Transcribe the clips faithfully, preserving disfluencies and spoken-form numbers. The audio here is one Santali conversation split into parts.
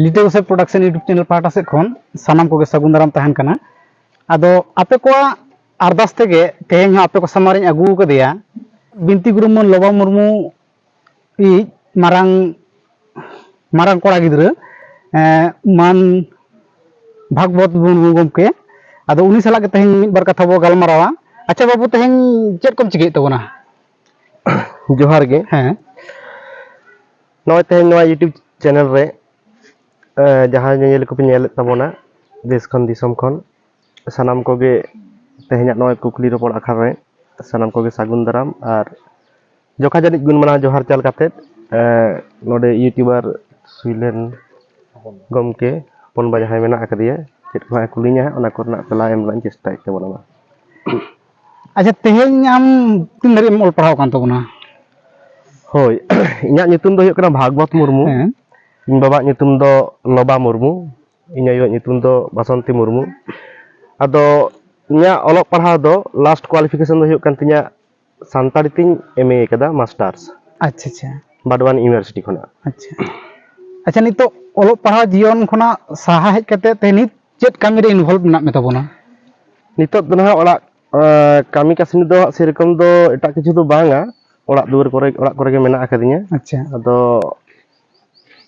ᱞᱤᱴᱟᱹ ᱜᱚᱥᱟᱭ ᱯᱨᱚᱰᱟᱠᱥᱚᱱ YouTube ᱪᱮᱱᱮᱞ ᱯᱟᱦᱴᱟ ᱥᱮᱫ ᱠᱷᱚᱱ ᱥᱟᱱᱟᱢ ᱠᱚᱜᱮ ᱥᱟᱹᱜᱩᱱ ᱫᱟᱨᱟᱢ ᱛᱟᱦᱮᱱ ᱠᱟᱱᱟ᱾ ᱟᱫᱚ ᱟᱯᱮ ᱠᱚᱣᱟᱜ ᱟᱨᱫᱟᱥ ᱛᱮᱜᱮ ᱛᱮᱦᱮᱧ ᱦᱚᱸ ᱟᱯᱮ ᱠᱚ ᱥᱟᱢᱟᱝ ᱨᱤᱧ ᱟᱹᱜᱩ ᱟᱠᱟᱫᱮᱭᱟ ᱵᱤᱱᱛᱤ ᱜᱩᱨᱩ ᱢᱟᱹᱱ ᱞᱚᱵᱟ ᱢᱩᱨᱢᱩ ᱤᱡ ᱢᱟᱨᱟᱝ, ᱢᱟᱨᱟᱝ ᱠᱚᱲᱟ ᱜᱤᱫᱽᱨᱟᱹ, ᱮᱸ, ᱢᱟᱱ ᱵᱷᱟᱜᱽᱵᱚᱛ ᱢᱩᱨᱢᱩ ᱜᱚᱢᱠᱮ᱾ ᱟᱫᱚ ᱩᱱᱤ ᱥᱟᱞᱟᱜ ᱜᱮ ᱛᱮᱦᱮᱧ ᱢᱤᱫ ᱵᱟᱨ ᱠᱟᱛᱷᱟ ᱵᱚ ᱜᱟᱞᱢᱟᱨᱟᱣᱟ᱾ ᱟᱪᱪᱷᱟ ᱵᱟᱹᱵᱩ, ᱛᱮᱦᱮᱧ ᱪᱮᱫ ᱠᱚᱢ ᱪᱤᱠᱟᱹᱭᱮᱫ ᱛᱟᱵᱚᱱᱟ? ᱡᱚᱦᱟᱨ ᱜᱮ᱾ ᱦᱮᱸ᱾ ᱱᱚᱜᱼᱚᱭ ᱛᱮᱦᱮᱧ ᱱᱚᱣᱟ YouTube ᱪᱮᱱᱮᱞ ᱨᱮ, ᱮᱸ, ᱡᱟᱦᱟᱸ ᱧᱮᱧᱮᱞ ᱠᱚᱯᱮ ᱧᱮᱞᱮᱫ ᱛᱟᱵᱚᱱᱟ ᱫᱮᱥ ᱠᱷᱚᱱ ᱫᱤᱥᱚᱢ ᱠᱷᱚᱱ, ᱥᱟᱱᱟᱢ ᱠᱚᱜᱮ ᱛᱮᱦᱮᱧᱟᱜ ᱱᱚᱜᱼᱚᱭ ᱠᱩᱠᱞᱤ ᱨᱚᱯᱚᱲ ᱟᱠᱷᱲᱟ ᱨᱮ ᱥᱟᱱᱟᱢ ᱠᱚᱜᱮ ᱥᱟᱹᱜᱩᱱ ᱫᱟᱨᱟᱢ᱾ ᱟᱨ ᱡᱚᱠᱷᱟ ᱡᱟᱹᱱᱤᱡ ᱜᱩᱱ ᱢᱟᱱᱟᱣ ᱡᱚᱦᱟᱨ ᱪᱟᱞ ᱠᱟᱛᱮᱫ, ᱮᱸ, ᱱᱚᱰᱮ YouTuber ᱥᱩᱭᱞᱮᱱ ᱜᱚᱢᱠᱮ ᱦᱚᱯᱚᱱᱵᱟ ᱡᱟᱦᱟᱸᱭ ᱢᱮᱱᱟᱜ ᱟᱠᱟᱫᱮᱭᱟ, ᱪᱮᱫ ᱠᱚ ᱦᱟᱸᱜ ᱮ ᱠᱩᱞᱤᱧᱟ ᱦᱟᱸᱜ, ᱚᱱᱟ ᱠᱚᱨᱮᱱᱟᱜ ᱛᱮᱞᱟ ᱮᱢ ᱨᱮᱱᱟᱜ ᱤᱧ ᱪᱮᱥᱴᱟᱭᱮᱫ ᱛᱟᱵᱚᱱᱟ᱾ ᱟᱪᱪᱷᱟ, ᱛᱮᱦᱮᱧ ᱟᱢ ᱛᱤᱱ ᱫᱷᱟᱹᱨᱤᱡ ᱮᱢ ᱚᱞ ᱯᱟᱲᱦᱟᱣ ᱟᱠᱟᱱ ᱛᱟᱵᱚᱱᱟ? ᱦᱳᱭ, ᱤᱧᱟᱹᱜ ᱧᱩᱛᱩᱢ ᱫᱚ ᱦᱩᱭᱩᱜ ᱠᱟᱱᱟ ᱵᱷᱟᱜᱽᱵᱚᱛ ᱢᱩᱨᱢᱩ᱾ ᱦᱮᱸ᱾ ᱤᱧ ᱵᱟᱵᱟᱣᱟᱜ ᱧᱩᱛᱩᱢ ᱫᱚ ᱞᱚᱵᱟ ᱢᱩᱨᱢᱩ, ᱤᱧ ᱟᱭᱳᱣᱟᱜ ᱧᱩᱛᱩᱢ ᱫᱚ ᱵᱟᱥᱚᱱᱛᱤ ᱢᱩᱨᱢᱩ᱾ ᱟᱫᱚ ᱤᱧᱟᱹᱜ ᱚᱞᱚᱜ ᱯᱟᱲᱦᱟᱣ ᱫᱚ last qualification ᱫᱚ ᱦᱩᱭᱩᱜ ᱠᱟᱱ ᱛᱤᱧᱟᱹ ᱥᱟᱱᱛᱟᱲᱤ ᱛᱤᱧ MA ᱠᱟᱫᱟ, masters᱾ ᱟᱪᱪᱷᱟ, ᱟᱪᱪᱷᱟ᱾ ᱵᱟᱰᱣᱟᱱ University ᱠᱷᱚᱱᱟᱜ᱾ ᱟᱪᱪᱷᱟ᱾ ᱟᱪᱪᱷᱟ, ᱱᱤᱛᱚᱜ ᱚᱞᱚᱜ ᱯᱟᱲᱦᱟᱣ ᱡᱤᱭᱚᱱ ᱠᱷᱚᱱᱟᱜ ᱥᱟᱦᱟ ᱦᱮᱡ ᱠᱟᱛᱮ ᱛᱮᱦᱮᱧ ᱱᱤᱛ ᱪᱮᱫ ᱠᱟᱹᱢᱤ ᱨᱮ involve ᱢᱮᱱᱟᱜ ᱢᱮ ᱛᱟᱵᱚᱱᱟ? ᱱᱤᱛᱚᱜ ᱫᱚ ᱱᱟᱦᱟᱜ ᱚᱲᱟᱜ, ᱟᱸ, ᱠᱟᱹᱢᱤ ᱠᱟᱹᱥᱱᱤ ᱫᱚ ᱦᱟᱸᱜ ᱥᱮᱨᱚᱠᱚᱢ ᱫᱚ ᱮᱴᱟᱜ ᱠᱤᱪᱷᱩ ᱫᱚ ᱵᱟᱝᱟ᱾ ᱚᱲᱟᱜ ᱫᱩᱣᱟᱹᱨ ᱠᱚᱨᱮ, ᱚᱲᱟᱜ ᱠᱚᱨᱮ ᱜᱮ ᱢᱮᱱᱟᱜ ᱟᱠᱟᱫᱤᱧᱟ᱾ ᱟᱪᱪᱷᱟ᱾ ᱟᱫᱚ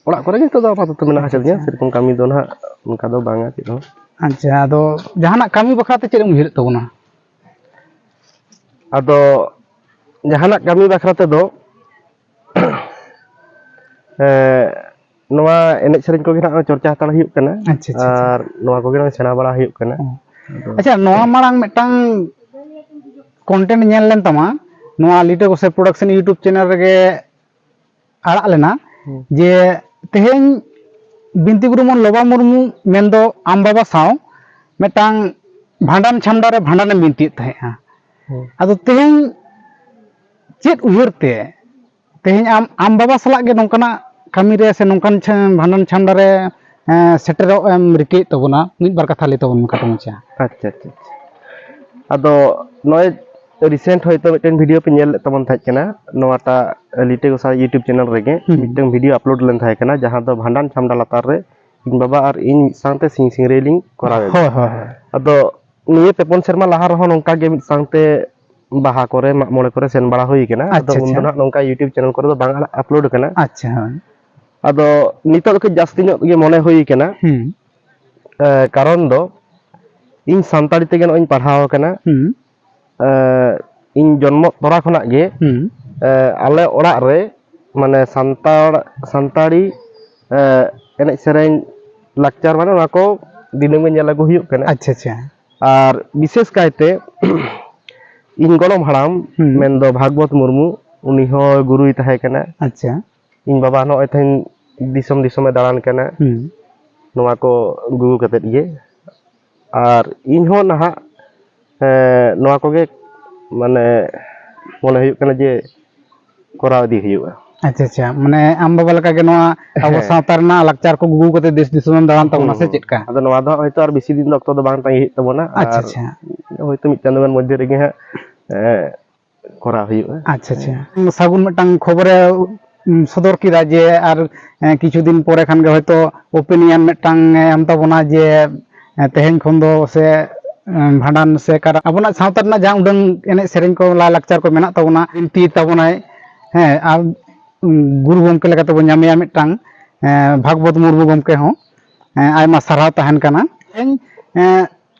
ᱚᱲᱟᱜ ᱠᱚᱨᱮ ᱜᱮ ᱱᱤᱛᱚᱜ ᱫᱚ ᱟᱯᱟᱛᱚᱛᱚ ᱢᱮᱱᱟᱜ ᱟᱪᱪᱷᱟ, ᱟᱠᱟᱫᱤᱧᱟ᱾ ᱟᱪᱪᱷᱟ᱾ ᱥᱮᱨᱚᱠᱚᱢ ᱠᱟᱹᱢᱤ ᱫᱚ ᱱᱟᱦᱟᱜ ᱚᱱᱠᱟ ᱫᱚ ᱵᱟᱝᱟ ᱪᱮᱫ ᱦᱚᱸ᱾ ᱟᱪᱪᱷᱟ, ᱟᱫᱚ ᱡᱟᱦᱟᱱᱟᱜ ᱠᱟᱹᱢᱤ ᱵᱟᱠᱷᱨᱟ ᱛᱮ ᱪᱮᱫ ᱮᱢ ᱩᱭᱦᱟᱹᱨᱮᱫ ᱛᱟᱵᱚᱱᱟ? ᱟᱫᱚ ᱡᱟᱦᱟᱱᱟᱜ ᱠᱟᱹᱢᱤ ᱵᱟᱠᱷᱨᱟ ᱛᱮᱫᱚ, ᱮᱸ, ᱱᱚᱣᱟ ᱮᱱᱮᱡ ᱥᱮᱨᱮᱧ ᱠᱚᱜᱮ ᱱᱟᱜ ᱪᱚᱨᱪᱟ ᱦᱟᱛᱟᱲ ᱦᱩᱭᱩᱜ ᱠᱟᱱᱟ᱾ ᱟᱪᱪᱷᱟ, ᱟᱪᱪᱷᱟ, ᱟᱪᱪᱷᱟ᱾ ᱟᱨ ᱱᱚᱣᱟ ᱠᱚᱜᱮ ᱱᱟᱜ ᱥᱮᱬᱟ ᱵᱟᱲᱟ ᱦᱩᱭᱩᱜ ᱠᱟᱱᱟ᱾ ᱚ᱾ ᱟᱫᱚ ᱟᱪᱪᱷᱟ, ᱱᱚᱣᱟ ᱢᱟᱲᱟᱝ ᱢᱤᱫᱴᱟᱝ content ᱧᱮᱞ ᱞᱮᱱ ᱛᱟᱢᱟ, ᱱᱚᱣᱟ ᱞᱤᱴᱟᱹ ᱜᱚᱥᱟᱭ production YouTube channel ᱨᱮᱜᱮ ᱟᱲᱟᱜ ᱞᱮᱱᱟ, ᱦᱩᱸ᱾ ᱡᱮ ᱛᱮᱦᱮᱧ ᱵᱤᱱᱛᱤ ᱜᱩᱨᱩ ᱢᱚᱱ ᱞᱚᱵᱟ ᱢᱩᱨᱢᱩ ᱢᱮᱱᱫᱚ ᱟᱢ ᱵᱟᱵᱟ ᱥᱟᱶ ᱢᱤᱫᱴᱟᱝ ᱵᱷᱟᱸᱰᱟᱱ ᱪᱷᱟᱢᱰᱟ ᱨᱮ ᱵᱷᱟᱸᱰᱟᱱᱮᱢ ᱵᱤᱱᱛᱤᱭᱮᱫ ᱛᱟᱦᱮᱸᱜᱼᱟ᱾ ᱦᱩᱸ᱾ ᱟᱫᱚ ᱛᱮᱦᱮᱧ ᱪᱮᱫ ᱩᱭᱦᱟᱹᱨ ᱛᱮ ᱛᱮᱦᱮᱧ ᱟᱢ, ᱟᱢ ᱵᱟᱵᱟ ᱥᱟᱞᱟᱜ ᱜᱮ ᱱᱚᱝᱠᱟᱱᱟᱜ ᱠᱟᱹᱢᱤ ᱨᱮ ᱥᱮ ᱱᱚᱝᱠᱟᱱ ᱪᱷᱟ-, ᱵᱷᱟᱸᱰᱟᱱ ᱪᱷᱟᱢᱰᱟ ᱨᱮ, ᱮᱸ, ᱥᱮᱴᱮᱨᱚᱜ ᱮᱢ ᱨᱤᱠᱟᱹᱭᱮᱫ ᱛᱟᱵᱚᱱᱟ? ᱢᱤᱫ ᱵᱟᱨ ᱠᱟᱛᱷᱟ ᱞᱟᱹᱭ ᱛᱟᱵᱚᱱ ᱢᱮ ᱠᱷᱟᱴᱚ ᱢᱟᱪᱷᱟ᱾ ᱟᱪᱪᱷᱟ, ᱟᱪᱪᱷᱟ, ᱟᱪᱪᱷᱟ᱾ ᱟᱫᱚ ᱱᱚᱜᱼᱚᱭ ᱨᱤᱥᱮᱱᱴ ᱦᱚᱭᱛᱳ ᱢᱤᱫᱴᱮᱱ ᱵᱷᱤᱰᱤᱭᱳ ᱯᱮ ᱧᱮᱞ ᱞᱮᱫ ᱛᱟᱵᱚᱱ ᱛᱟᱦᱮᱸ ᱠᱟᱱᱟ, ᱱᱚᱣᱟᱴᱟᱜ ᱞᱤᱴᱟᱹ ᱜᱚᱸᱥᱟᱭ ᱭᱩᱴᱩᱵᱽ ᱪᱮᱱᱮᱞ ᱨᱮᱜᱮ ᱦᱩᱸ᱾ ᱢᱤᱫᱴᱟᱝ ᱵᱷᱤᱰᱤᱭᱳ ᱟᱯᱞᱳᱰ ᱞᱮᱱ ᱛᱟᱦᱮᱸ ᱠᱟᱱᱟ, ᱡᱟᱦᱟᱸ ᱫᱚ ᱵᱷᱟᱸᱰᱟᱱ ᱪᱷᱟᱢᱰᱟ ᱞᱟᱛᱟᱨ ᱨᱮ ᱤᱧ ᱵᱟᱵᱟ ᱟᱨ ᱤᱧ ᱢᱤᱫ ᱥᱟᱶᱛᱮ ᱥᱤᱧ ᱥᱤᱝᱨᱟᱹᱭ ᱞᱤᱧ ᱠᱚᱨᱟᱣ ᱮᱫᱟ᱾ ᱦᱳᱭ, ᱦᱳᱭ, ᱦᱳᱭ᱾ ᱟᱫᱚ ᱱᱤᱭᱟᱹ ᱯᱮ ᱯᱩᱱ ᱥᱮᱨᱢᱟ ᱞᱟᱦᱟ ᱨᱮᱦᱚᱸ ᱱᱚᱝᱠᱟ ᱜᱮ ᱢᱤᱫ ᱥᱟᱶᱛᱮ ᱵᱟᱦᱟ ᱠᱚᱨᱮ, ᱢᱟᱜ ᱢᱚᱬᱮ ᱠᱚᱨᱮ ᱥᱮᱱ ᱵᱟᱲᱟ ᱦᱩᱭ ᱠᱟᱱᱟ᱾ ᱟᱫᱚ ᱟᱪᱪᱷᱟ, ᱩᱱ ᱫᱚ ᱟᱪᱪᱷᱟ᱾ ᱱᱟᱦᱟᱜ ᱱᱚᱝᱠᱟ ᱭᱩᱴᱩᱵᱽ ᱪᱮᱱᱮᱞ ᱠᱚᱨᱮ ᱫᱚ ᱵᱟᱝ ᱟᱯᱞᱳᱰ ᱠᱟᱱᱟ᱾ ᱟᱪᱪᱷᱟ, ᱦᱳᱭ᱾ ᱟᱫᱚ ᱱᱤᱛᱚᱜ ᱫᱚ ᱠᱟᱹᱡ ᱡᱟᱹᱥᱛᱤ ᱧᱚᱜ ᱜᱮ ᱢᱚᱱᱮ ᱦᱩᱭ ᱠᱟᱱᱟ᱾ ᱦᱩᱸ᱾ ᱮ, ᱠᱟᱨᱚᱱ ᱫᱚ ᱤᱧ ᱥᱟᱱᱛᱟᱲᱤ ᱛᱮᱜᱮ ᱱᱚᱜᱼᱚᱭ ᱤᱧ ᱯᱟᱲᱦᱟᱣ ᱟᱠᱟᱱᱟ᱾ ᱦᱩᱸ᱾ ᱮ, ᱤᱧ ᱡᱚᱱᱢᱚ ᱛᱚᱨᱟ ᱠᱷᱚᱱᱟᱜ ᱜᱮ, ᱦᱩᱸ᱾ ᱮ, ᱟᱞᱮ ᱚᱲᱟᱜ ᱨᱮ ᱢᱟᱱᱮ ᱥᱟᱱᱛᱟᱲ, ᱥᱟᱱᱛᱟᱲᱤ, ᱮ, ᱮᱱᱮᱡ ᱥᱮᱨᱮᱧ, ᱞᱟᱠᱪᱟᱨ, ᱢᱟᱱᱮ ᱚᱱᱟ ᱠᱚ ᱫᱤᱱᱟᱹᱢ ᱜᱮ ᱧᱮᱞ ᱟᱹᱜᱩ ᱦᱩᱭᱩᱜ ᱠᱟᱱᱟ᱾ ᱟᱪᱪᱷᱟ, ᱟᱪᱪᱷᱟ᱾ ᱟᱨ ᱵᱤᱥᱮᱥ ᱠᱟᱭᱛᱮ ᱤᱧ ᱜᱚᱲᱚᱢ ᱦᱟᱲᱟᱢ ᱦᱩᱸ᱾ ᱢᱮᱱᱫᱚ ᱵᱷᱟᱜᱽᱵᱚᱛ ᱢᱩᱨᱢᱩ, ᱩᱱᱤ ᱦᱚᱸ ᱜᱩᱨᱩᱭ ᱛᱟᱦᱮᱸ ᱠᱟᱱᱟ᱾ ᱟᱪᱪᱷᱟ᱾ ᱤᱧ ᱵᱟᱵᱟ ᱱᱚᱜᱼᱚᱭ ᱛᱮᱦᱮᱧ ᱫᱤᱥᱚᱢ ᱫᱤᱥᱚᱢᱮ ᱫᱟᱬᱟᱱ ᱠᱟᱱᱟ᱾ ᱦᱩᱸ᱾ ᱱᱚᱣᱟ ᱠᱚ ᱜᱩᱜᱩ ᱠᱟᱛᱮᱫ ᱜᱮ᱾ ᱟᱨ ᱤᱧ ᱦᱚᱸ ᱱᱟᱦᱟᱜ, ᱮᱸ, ᱱᱚᱣᱟ ᱠᱚᱜᱮ ᱢᱟᱱᱮ ᱢᱚᱱᱮ ᱦᱩᱭᱩᱜ ᱠᱟᱱᱟ ᱡᱮ ᱠᱚᱨᱟᱣ ᱤᱫᱤ ᱦᱩᱭᱩᱜᱼᱟ᱾ ᱟᱪᱪᱷᱟ, ᱟᱪᱪᱷᱟ᱾ ᱢᱟᱱᱮ ᱟᱢ ᱵᱟᱵᱟ ᱞᱮᱠᱟ ᱜᱮ ᱱᱚᱣᱟ ᱟᱵᱚ ᱦᱮᱸ᱾ ᱥᱟᱶᱛᱟ ᱨᱮᱱᱟᱜ ᱞᱟᱠᱪᱟᱨ ᱠᱚ ᱜᱩᱜᱩ ᱠᱟᱛᱮ ᱫᱮᱥ ᱫᱤᱥᱚᱢᱮᱢ ᱫᱟᱬᱟᱱ ᱛᱟᱵᱚᱱᱟ ᱥᱮ ᱦᱩᱸ᱾ ᱪᱮᱫ ᱞᱮᱠᱟ? ᱟᱫᱚ ᱱᱚᱣᱟ ᱫᱚ ᱦᱟᱸᱜ ᱦᱚᱭᱛᱳ ᱟᱨ ᱵᱮᱥᱤ ᱫᱤᱱ ᱫᱚ ᱚᱠᱛᱚ ᱫᱚ ᱵᱟᱝ ᱛᱟᱺᱜᱤ ᱦᱩᱭᱩᱜ ᱛᱟᱵᱚᱱᱟ᱾ ᱟᱪᱪᱷᱟ, ᱟᱨ ᱟᱪᱪᱷᱟ᱾ ᱦᱚᱭᱛᱳ ᱢᱤᱫ ᱪᱟᱸᱫᱳ ᱜᱟᱱ ᱢᱚᱫᱽᱫᱷᱮ ᱨᱮᱜᱮ ᱦᱟᱸᱜ, ᱮᱸ, ᱠᱚᱨᱟᱣ ᱦᱩᱭᱩᱜᱼᱟ᱾ ᱟᱪᱪᱷᱟ, ᱟᱪᱪᱷᱟ᱾ ᱥᱟᱹᱜᱩᱱ ᱢᱤᱫᱴᱟᱝ ᱠᱷᱚᱵᱚᱨᱮ, ᱩᱢ, ᱥᱚᱫᱚᱨ ᱠᱮᱫᱟ ᱡᱮ ᱟᱨ, ᱮᱸ, ᱠᱤᱪᱷᱩ ᱫᱤᱱ ᱯᱚᱨᱮ ᱠᱷᱟᱱ ᱜᱮ ᱦᱚᱭᱛᱳ opinion ᱢᱤᱫᱴᱟᱝ ᱮ ᱮᱢ ᱛᱟᱵᱚᱱᱟ ᱡᱮ, ᱮᱸ, ᱛᱮᱦᱮᱧ ᱠᱷᱚᱱ ᱫᱚ ᱥᱮ, ᱮᱸ, ᱵᱷᱟᱸᱰᱟᱱ ᱥᱮ ᱠᱟᱨᱟᱢ, ᱟᱵᱚᱱᱟᱜ ᱥᱟᱶᱛᱟ ᱨᱮᱱᱟᱜ ᱡᱟᱦᱟᱸ ᱩᱰᱟᱹᱝ ᱮᱱᱮᱡ ᱥᱮᱨᱮᱧ ᱠᱚ, ᱞᱟᱭᱼᱞᱟᱠᱪᱟᱨ ᱠᱚ ᱢᱮᱱᱟᱜ ᱛᱟᱵᱚᱱᱟ, ᱵᱤᱱᱛᱤ ᱛᱟᱵᱚᱱᱟᱭ᱾ ᱦᱮᱸ, ᱟᱨ, ᱩᱸ, ᱜᱩᱨᱩ ᱜᱚᱢᱠᱮ ᱞᱮᱠᱟᱛᱮᱵᱚᱱ ᱧᱟᱢᱮᱭᱟ ᱢᱤᱫᱴᱟᱝ, ᱮᱸ, ᱵᱷᱟᱜᱽᱵᱚᱛ ᱢᱩᱨᱢᱩ ᱜᱚᱢᱠᱮ ᱦᱚᱸ, ᱮᱸ, ᱟᱭᱢᱟ ᱥᱟᱨᱦᱟᱣ ᱛᱟᱦᱮᱱ ᱠᱟᱱᱟ᱾ ᱛᱮᱦᱮᱧ, ᱮᱸ,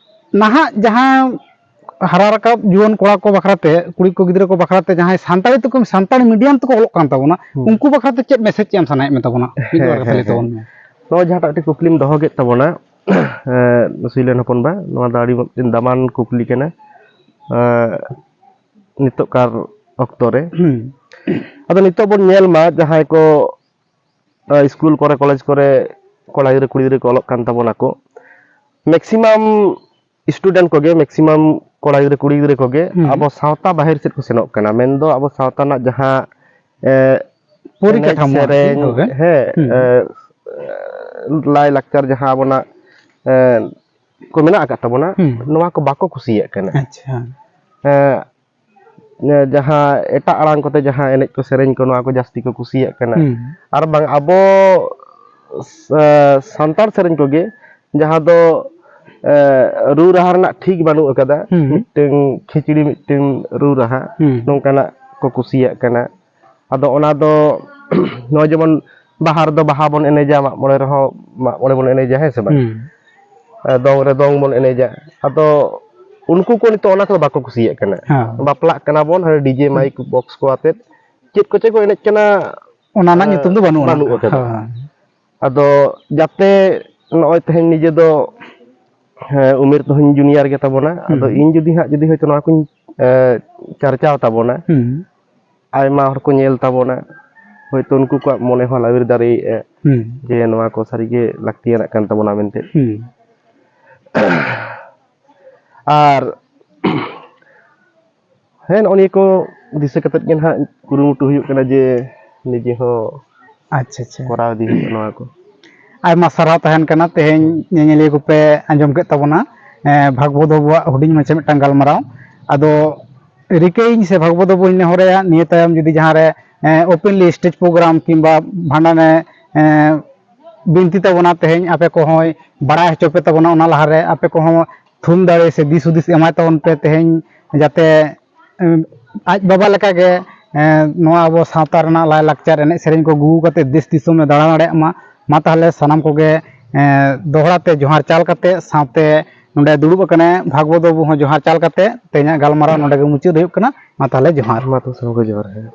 ᱱᱟᱦᱟᱜ ᱡᱟᱦᱟᱸ ᱦᱟᱨᱟ ᱨᱟᱠᱟᱵ ᱡᱩᱣᱟᱹᱱ ᱠᱚᱲᱟ ᱠᱚ ᱵᱟᱠᱷᱨᱟ ᱛᱮ, ᱠᱩᱲᱤ ᱠᱚ ᱜᱤᱫᱽᱨᱟᱹ ᱠᱚ ᱵᱟᱠᱷᱨᱟ ᱛᱮ, ᱡᱟᱦᱟᱸᱭ ᱥᱟᱱᱛᱟᱲᱤ ᱛᱮᱠᱚ, ᱥᱟᱱᱛᱟᱲᱤ ᱢᱤᱰᱤᱭᱟᱢ ᱛᱮᱠᱚ ᱚᱞᱚᱜ ᱠᱟᱱ ᱛᱟᱵᱚᱱᱟ, ᱦᱩᱸ᱾ ᱩᱱᱠᱩ ᱵᱟᱠᱷᱨᱟ ᱛᱮ ᱪᱮᱫ ᱢᱮᱥᱮᱡᱽ ᱪᱮᱫ ᱮᱢ ᱥᱟᱱᱟᱭᱮᱫ ᱢᱮ ᱛᱟᱵᱚᱱᱟ? ᱢᱤᱫ ᱵᱟᱨ ᱦᱮᱸ, ᱠᱟᱛᱷᱟ ᱦᱮᱸ, ᱞᱟᱹᱭ ᱛᱟᱵᱚᱱ ᱦᱮᱸ᱾ ᱢᱮ᱾ ᱱᱚᱜᱼᱚᱭ ᱡᱟᱦᱟᱸᱴᱟᱜ ᱢᱤᱫᱴᱮᱱ ᱠᱩᱠᱞᱤᱢ ᱫᱚᱦᱚ ᱠᱮᱫ ᱛᱟᱵᱚᱱᱟ, ᱮᱸ, ᱥᱩᱭᱞᱮᱱ ᱦᱚᱯᱚᱱ ᱵᱟ, ᱱᱚᱣᱟ ᱫᱚ ᱟᱹᱰᱤ ᱢᱤᱫᱴᱮᱱ ᱫᱟᱢᱟᱱ ᱠᱩᱠᱞᱤ ᱠᱟᱱᱟ, ᱮᱸ, ᱱᱤᱛᱚᱜ ᱠᱟᱨ ᱚᱠᱛᱚ ᱨᱮ᱾ ᱦᱩᱸ᱾ ᱟᱫᱚ ᱱᱤᱛᱚᱜ ᱵᱚᱱ ᱧᱮᱞ ᱢᱟ, ᱡᱟᱦᱟᱸᱭ ᱠᱚ, ᱮᱸ, ᱥᱠᱩᱞ ᱠᱚᱨᱮ, ᱠᱚᱞᱮᱡᱽ ᱠᱚᱨᱮ ᱠᱚᱲᱟ ᱜᱤᱫᱽᱨᱟᱹ, ᱠᱩᱲᱤ ᱜᱤᱫᱽᱨᱟᱹ ᱠᱚ ᱚᱞᱚᱜ ᱠᱟᱱ ᱛᱟᱵᱚᱱᱟ ᱠᱚ, ᱢᱮᱠᱥᱤᱢᱟᱢ ᱥᱴᱩᱰᱮᱱᱴ ᱠᱚᱜᱮ, ᱢᱮᱠᱥᱤᱢᱟᱢ ᱠᱚᱲᱟ ᱜᱤᱫᱽᱨᱟᱹ, ᱠᱩᱲᱤ ᱜᱤᱫᱽᱨᱟᱹ ᱠᱚᱜᱮ ᱦᱩᱸ᱾ ᱟᱵᱚ ᱥᱟᱶᱛᱟ ᱵᱟᱦᱮᱨ ᱥᱮᱫ ᱠᱚ ᱥᱮᱱᱚᱜ ᱠᱟᱱᱟ᱾ ᱢᱮᱱᱫᱚ ᱟᱵᱚ ᱥᱟᱶᱛᱟ ᱨᱮᱱᱟᱜ ᱡᱟᱦᱟᱸ, ᱮ, ᱯᱚᱨᱤᱠᱟᱴᱷᱟᱢᱳ ᱮᱱᱮᱡ ᱟᱨᱠᱤ, ᱥᱮᱨᱮᱧ, ᱦᱳᱭ᱾ ᱦᱮᱸ, ᱦᱩᱸ᱾ ᱮ, ᱞᱟᱭ ᱞᱟᱠᱪᱟᱨ ᱡᱟᱦᱟᱸ ᱟᱵᱚᱱᱟᱜ, ᱮ, ᱠᱚ ᱢᱮᱱᱟᱜ ᱟᱠᱟᱫ ᱛᱟᱵᱚᱱᱟ, ᱦᱩᱸ᱾ ᱱᱚᱣᱟ ᱠᱚ ᱵᱟᱠᱚ ᱠᱩᱥᱤᱭᱟᱜ ᱠᱟᱱᱟ᱾ ᱟᱪᱪᱷᱟ᱾ ᱮ, ᱮ, ᱡᱟᱦᱟᱸ ᱮᱴᱟᱜ ᱟᱲᱟᱝ ᱠᱚᱛᱮ ᱡᱟᱦᱟᱸ ᱮᱱᱮᱡ ᱠᱚ ᱥᱮᱨᱮᱧ ᱠᱚ, ᱱᱚᱣᱟ ᱠᱚ ᱡᱟᱹᱥᱛᱤ ᱠᱚ ᱠᱩᱥᱤᱭᱟᱜ ᱠᱟᱱᱟ᱾ ᱦᱩᱸ᱾ ᱟᱨ ᱵᱟᱝ ᱟᱵᱚ ᱥᱟ-, ᱥᱟᱱᱛᱟᱲ ᱥᱮᱨᱮᱧ ᱠᱚᱜᱮ, ᱡᱟᱦᱟᱸ ᱫᱚ, ᱮ, ᱨᱩ ᱨᱟᱦᱟ ᱨᱮᱱᱟᱜ ᱴᱷᱤᱠ ᱵᱟᱹᱱᱩᱜ ᱟᱠᱟᱫᱟ, ᱦᱩᱸ᱾ ᱢᱤᱫᱴᱟᱝ ᱠᱷᱤᱪᱲᱤ, ᱢᱤᱫᱴᱟᱝ ᱨᱩ ᱨᱟᱦᱟ, ᱦᱩᱸ᱾ ᱱᱚᱝᱠᱟᱱᱟᱜ ᱠᱚ ᱠᱩᱥᱤᱭᱟᱜ ᱠᱟᱱᱟ᱾ ᱟᱫᱚ ᱚᱱᱟ ᱫᱚ ᱱᱚᱜᱼᱚᱭ ᱡᱮᱢᱚᱱ ᱵᱟᱦᱟ ᱨᱮᱫᱚ ᱵᱟᱦᱟ ᱵᱚᱱ ᱮᱱᱮᱡᱟ, ᱢᱟᱜ ᱢᱚᱬᱮ ᱨᱮᱦᱚᱸ ᱢᱟᱜ ᱢᱚᱬᱮ ᱵᱚᱱ ᱮᱱᱮᱡᱟ, ᱦᱮᱸ ᱥᱮ ᱵᱟᱝ? ᱦᱩᱸ᱾ ᱮ, ᱫᱚᱝ ᱨᱮ ᱫᱚᱝ ᱵᱚᱱ ᱮᱱᱮᱡᱟ᱾ ᱟᱫᱚ ᱩᱱᱠᱩ ᱠᱚ ᱱᱤᱛᱚᱜ ᱚᱱᱟ ᱠᱚᱫᱚ ᱵᱟᱠᱚ ᱠᱩᱥᱤᱭᱟᱜ ᱠᱟᱱᱟ᱾ ᱦᱮᱸ᱾ ᱵᱟᱯᱞᱟᱜ ᱠᱟᱱᱟ ᱵᱚᱱ, ᱦᱟᱱᱮ ᱰᱤᱡᱮ ᱦᱩᱸ᱾ ᱢᱟᱭᱤᱠ ᱵᱚᱠᱥ ᱠᱚ ᱟᱛᱮᱫ ᱪᱮᱫ ᱠᱚᱪᱚ ᱠᱚ ᱮᱱᱮᱡ ᱠᱟᱱᱟ, ᱚᱱᱟ ᱨᱮᱱᱟᱜ ᱮ, ᱧᱩᱛᱩᱢ ᱫᱚ ᱵᱟᱹᱱᱩᱜᱼᱟ᱾ ᱵᱟᱹᱱᱩᱜ ᱟᱠᱟᱫᱟ᱾ ᱦᱮᱸ᱾ ᱟᱫᱚ ᱡᱟᱛᱮ ᱱᱚᱜᱼᱚᱭ ᱛᱮᱦᱮᱧ ᱱᱤᱡᱮ ᱫᱚ, ᱦᱮᱸ, ᱩᱢᱮᱨ ᱛᱮᱦᱚᱧ ᱡᱩᱱᱤᱭᱟᱨ ᱜᱮ ᱛᱟᱵᱚᱱᱟ᱾ ᱦᱩᱸ᱾ ᱟᱫᱚ ᱤᱧ ᱡᱩᱫᱤ ᱦᱟᱸᱜ, ᱡᱩᱫᱤ ᱦᱚᱭᱛᱳ ᱱᱚᱣᱟ ᱠᱚᱧ, ᱮ, ᱪᱟᱨᱪᱟᱣ ᱛᱟᱵᱚᱱᱟ, ᱦᱩᱸ᱾ ᱟᱭᱢᱟ ᱦᱚᱲ ᱠᱚ ᱧᱮᱞ ᱛᱟᱵᱚᱱᱟ, ᱦᱚᱭᱛᱳ ᱩᱱᱠᱩ ᱠᱚᱣᱟᱜ ᱢᱚᱱᱮ ᱦᱚᱸ ᱞᱟᱣᱮᱨ ᱫᱟᱲᱮᱭᱟᱜᱼᱟ ᱦᱩᱸ᱾ ᱡᱮ ᱱᱚᱣᱟ ᱠᱚ ᱥᱟᱹᱨᱤᱜᱮ ᱞᱟᱹᱠᱛᱤᱭᱟᱱᱟᱜ ᱠᱟᱱ ᱛᱟᱵᱚᱱᱟ ᱢᱮᱱᱛᱮ᱾ ᱦᱩᱸ᱾ ᱟᱨ ᱦᱮᱸ, ᱱᱚᱜᱼᱚ ᱱᱤᱭᱟᱹ ᱠᱚ ᱫᱤᱥᱟᱹ ᱠᱟᱛᱮᱫ ᱜᱮ ᱱᱟᱦᱟᱜ ᱠᱩᱨᱩᱢᱩᱴᱩ ᱦᱩᱭᱩᱜ ᱠᱟᱱᱟ ᱡᱮ ᱱᱤᱡᱮ ᱦᱚᱸ ᱟᱪᱪᱷᱟ, ᱟᱪᱪᱷᱟ᱾ ᱠᱚᱨᱟᱣ ᱤᱫᱤ ᱦᱩᱭᱩᱜᱼᱟ ᱱᱚᱣᱟ ᱠᱚ᱾ ᱟᱭᱢᱟ ᱥᱟᱨᱦᱟᱣ ᱛᱟᱦᱮᱱ ᱠᱟᱱᱟ, ᱛᱮᱦᱮᱧ ᱧᱮᱧᱮᱞᱤᱭᱟᱹ ᱠᱚᱯᱮ ᱟᱸᱡᱚᱢ ᱠᱮᱫ ᱛᱟᱵᱚᱱᱟ, ᱮᱸ, ᱵᱷᱟᱜᱽᱵᱚᱛ ᱵᱟᱹᱵᱩᱣᱟᱜ ᱦᱩᱰᱤᱧ ᱢᱟᱪᱷᱟ ᱢᱤᱫᱴᱟᱝ ᱜᱟᱞᱢᱟᱨᱟᱣ᱾ ᱟᱫᱚ ᱨᱤᱠᱟᱹᱭᱟᱹᱧ ᱥᱮ ᱵᱷᱟᱜᱽᱵᱚᱛ ᱵᱟᱹᱵᱩᱧ ᱱᱮᱦᱚᱨᱟᱭᱟ, ᱱᱤᱭᱟᱹ ᱛᱟᱭᱚᱢ ᱡᱩᱫᱤ ᱡᱟᱦᱟᱸ ᱨᱮ, ᱮᱸ, openly stage program ᱠᱤᱝᱵᱟ ᱵᱷᱟᱸᱰᱟᱱ ᱮ, ᱮᱸ, ᱵᱤᱱᱛᱤ ᱛᱟᱵᱚᱱᱟ, ᱛᱮᱦᱮᱧ ᱟᱯᱮ ᱠᱚᱦᱚᱸᱭ ᱵᱟᱲᱟᱭ ᱦᱚᱪᱚ ᱯᱮ ᱛᱟᱵᱚᱱᱟ᱾ ᱚᱱᱟ ᱞᱟᱦᱟᱨᱮ ᱟᱯᱮ ᱠᱚᱦᱚᱸ ᱛᱷᱩᱢ ᱫᱟᱲᱮ ᱥᱮ ᱫᱤᱥ ᱦᱩᱫᱤᱥ ᱮᱢᱟᱭ ᱛᱟᱵᱚᱱ ᱯᱮ ᱛᱮᱦᱮᱧ, ᱡᱟᱛᱮ, ᱮᱸ, ᱟᱡ ᱵᱟᱵᱟ ᱞᱮᱠᱟᱜᱮ, ᱮᱸ, ᱱᱚᱣᱟ ᱟᱵᱚ ᱥᱟᱶᱛᱟ ᱨᱮᱱᱟᱜ ᱞᱟᱭᱼᱞᱟᱠᱪᱟᱨ, ᱮᱱᱮᱡ ᱥᱮᱨᱮᱧ ᱠᱚ ᱟᱹᱜᱩ ᱠᱟᱛᱮ ᱫᱮᱥ ᱫᱤᱥᱚᱢᱮ ᱫᱟᱬᱟ ᱫᱟᱲᱮᱭᱟᱜ ᱢᱟ᱾ ᱢᱟ ᱛᱟᱦᱚᱞᱮ ᱥᱟᱱᱟᱢ ᱠᱚᱜᱮ, ᱮᱸ, ᱫᱚᱦᱲᱟ ᱛᱮ ᱡᱚᱦᱟᱨ ᱪᱟᱞ ᱠᱟᱛᱮ ᱥᱟᱶᱛᱮ ᱱᱚᱰᱮ ᱫᱩᱲᱩᱵ ᱟᱠᱟᱱᱟᱭ ᱵᱷᱟᱜᱽᱵᱚᱛ ᱵᱟᱹᱵᱩ ᱦᱚᱸ ᱡᱚᱦᱟᱨ ᱪᱟᱞ ᱠᱟᱛᱮ ᱛᱮᱦᱮᱧᱟᱜ ᱜᱟᱞᱢᱟᱨᱟᱣ ᱱᱚᱰᱮ ᱜᱮ ᱢᱩᱪᱟᱹᱫ ᱦᱩᱭᱩᱜ ᱠᱟᱱᱟ᱾ ᱢᱟ ᱛᱟᱦᱚᱞᱮ ᱡᱚᱦᱟᱨ᱾ ᱢᱟ ᱛᱚ ᱥᱟᱱᱟᱢ ᱠᱚ ᱡᱚᱦᱟᱨ, ᱦᱮᱸ᱾